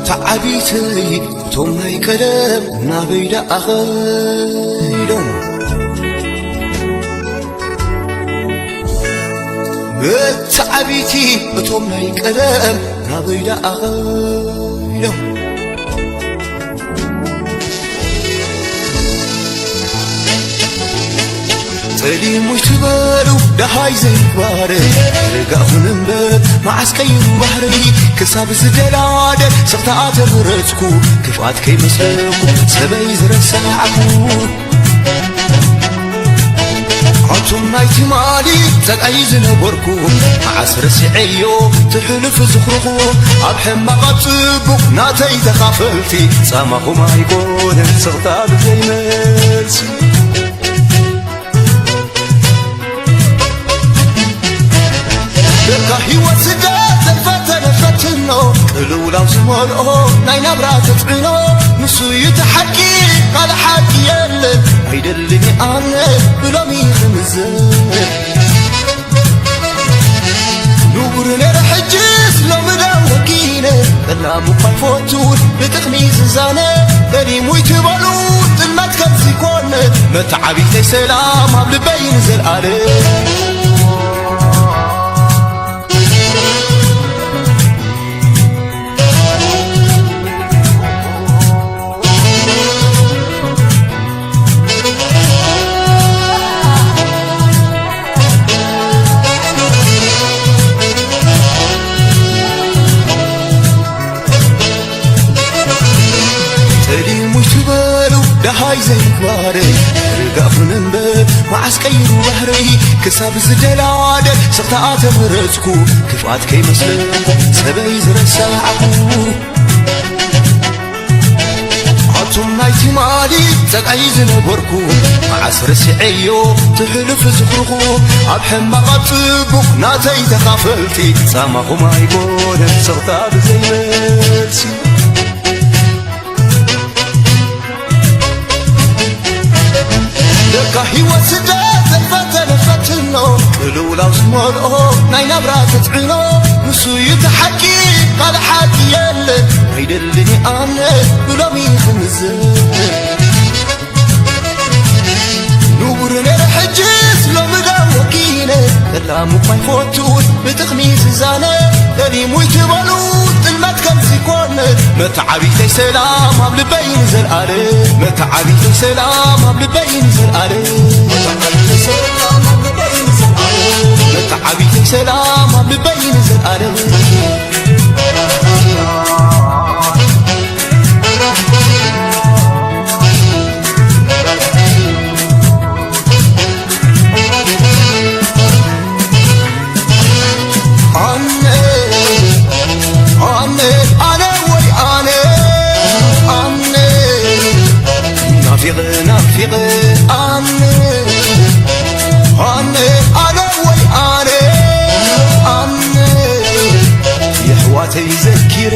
ተዓቢተይ እቶም ናይ ቀደም ናበይ ደኣ ኸይዶም? ተዓቢቲ እቶም ናይ ቀደም ናበይ ደኣ ኸይዶም? ጸሊሙ ይትበሉ ደሃይ ዘይግባር፣ ርጋኹን እምበር መዓስ ቀይሩ ባህሪ፣ ክሳብ ዝደላደል ስኽታ ኣተምረጽኩ፣ ክፍኣት ከይመስለኩ ሰበይ ዝረሳዕኩ። ኣቱም ናይ ትማሊ ጸላኢ ዝነበርኩ፣ መዓስ ረሲዐዮ ትሕልፍ ዝኽርኹ፣ ኣብ ሕማቕ ኣብ ጽቡቕ ናተይ ተኻፈልቲ፣ ጻማኹም ኣይኮነን ስኽታ ብዘይመልሲ። ደካ ህይወት ስደት ዘይፈተነ ፈትኖ፣ ቅልውላው ዝመልኦ ናይ ናብራ ተጽዕኖ፣ ንሱ እዩ እቲ ሓቂ፣ ካልእ ሓቂ የለን። ኣይደልን ኣነ ብሎሚ ክምዘን። ንቡር ነይረ ሕጅስ ሎሚ ዶ ወጊነ፣ ጠላሙ እኳ ይፈቱ ብጥቕሚ ዝዛነ፣ ጠሊሙ ይትበሉ ጥልመት ከምዚ ኮነ፣ መተዓቢተይ ሰላም ኣብ ልበይ ንዘልኣለም። ጠሊሙ ይትበሉ ደሃይ ዘይግባረይ፣ ርጋኹን እምበር መዓስ ቀይሩ ባህረይ፣ ክሳብ ዝደላደል ስኽታ ኣተምረጽኩ፣ ክፍኣት ከይመስለኩ ሰበይ ዝረሳዕኩ። ኣቱም ናይ ትማሊ ጸላኢ ዝነበርኩ፣ መዓስ ረሲዐዮ ትሕልፍ ዝኽርኹ፣ ኣብ ሕማቕ ኣብ ጽቡቕ ናተይ ተኻፈልቲ፣ ጻማኹም ኣይኮነን ስኽታ ብዘይመልሲ። ደካ ህይወት ስደት ዘይፈተነ ፈትኖ፣ ቅልውላው ዝመልኦ ናይ ናብራ ተጽዕኖ፣ ንሱ እዩ እቲ ሓቂ፣ ካልእ ሓቂ የለን። ኣይደልን ኣነ ብሎሚ ክምዘን። ንቡር ነይረ ሕጅስ ሎሚ ዶ ወጊነ፣ ጠላሙ እኳ ይፈቱ ብጥቕሚ ዝዛነ፣ ጠሊሙ ይትበሉ ጥልመት ከምዚ ኮነ፣ መተዓቢተይ ሰላም ኣብ ልበይ ንዘልኣለም፣ መተዓቢተይ ሰላም ኣብ ልበይ ንዘልኣለም፣ መተዓቢተይ ሰላም ኣብ ልበይ ንዘልኣለም። ኣነ፣ ኣነ፣ ኣነ ወይ ኣነ፣ ኣነ፣ ናፊቐ፣ ናፊቐ፣ ኣነ፣ ኣነ፣ ኣነ ወይ ኣነ፣ ኣነ፣ የሕዋተይ ዘኪረ።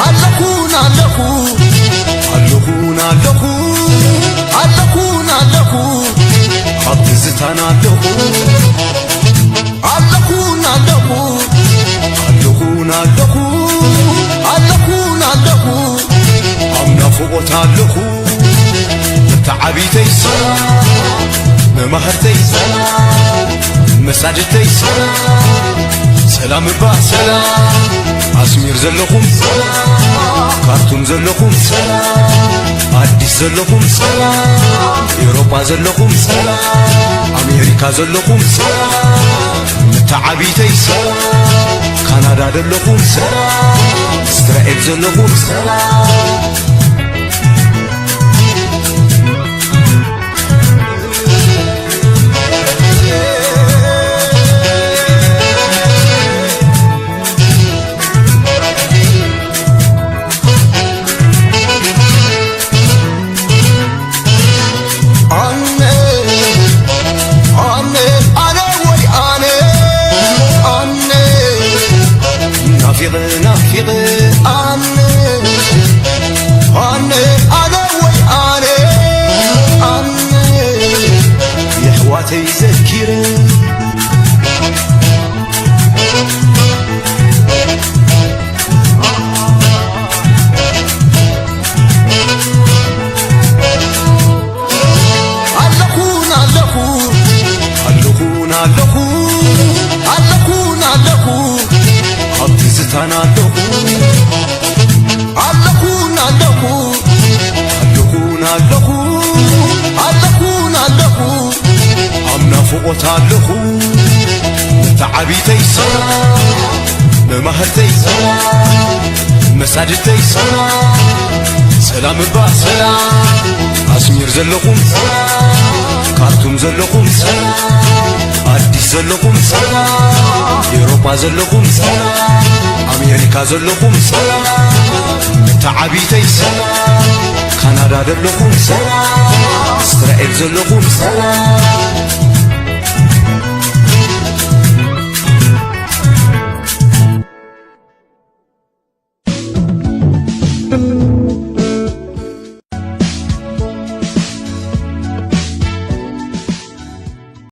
ኣለኹን ኣለኹ፣ ኣለኹን ኣለኹ፣ ኣለኹን ኣለኹ፣ ኣብ ትዝታን ኣለኹ። ኣለኹን ኣለኹ፣ ኣለኹን ኣለኹ፣ ኣለኹን ኣለኹ፣ ኣብ ናፍቖት ኣለኹ። መተዓቢተይ ሰላም፣ መማህርተይ ሰላም፣ መሳድተይ ሰላም፣ ሰላም እባ ሰላም፣ ኣስሚር ዘለኹም ሰላም፣ ካርቱም ዘለኹም ሰላም፣ ኣዲስ ዘለኹም ሰላም፣ ኤውሮጳ ዘለኹም ሰላም፣ ኣሜሪካ ዘለኹም ሰላም፣ መተዓቢተይ ሰላም፣ ካናዳ ዘለኹም ሰላም፣ እስራኤል ዘለኹም ሰላም። ኣነ፣ ኣነ፣ ኣነ ወይ ኣነ፣ ኣነ፣ ናፊቐ፣ ናፊቐ፣ ኣነ፣ ብቦታ ኣለኹ። መተዓቢተይ ሰላም፣ መማህርተይ ሰላም፣ መሳድተይ ሰላም፣ ሰላም እባ ሰላም። ኣስሚር ዘለኹም ሰላም፣ ካርቱም ዘለኹም ሰላም፣ ኣዲስ ዘለኹም ሰላም፣ ኤውሮጳ ዘለኹም ሰላም፣ ኣሜሪካ ዘለኹም ሰላም፣ መተዓቢተይ ሰላም፣ ካናዳ ዘለኹም ሰላም፣ እስራኤል ዘለኹም ሰላም፣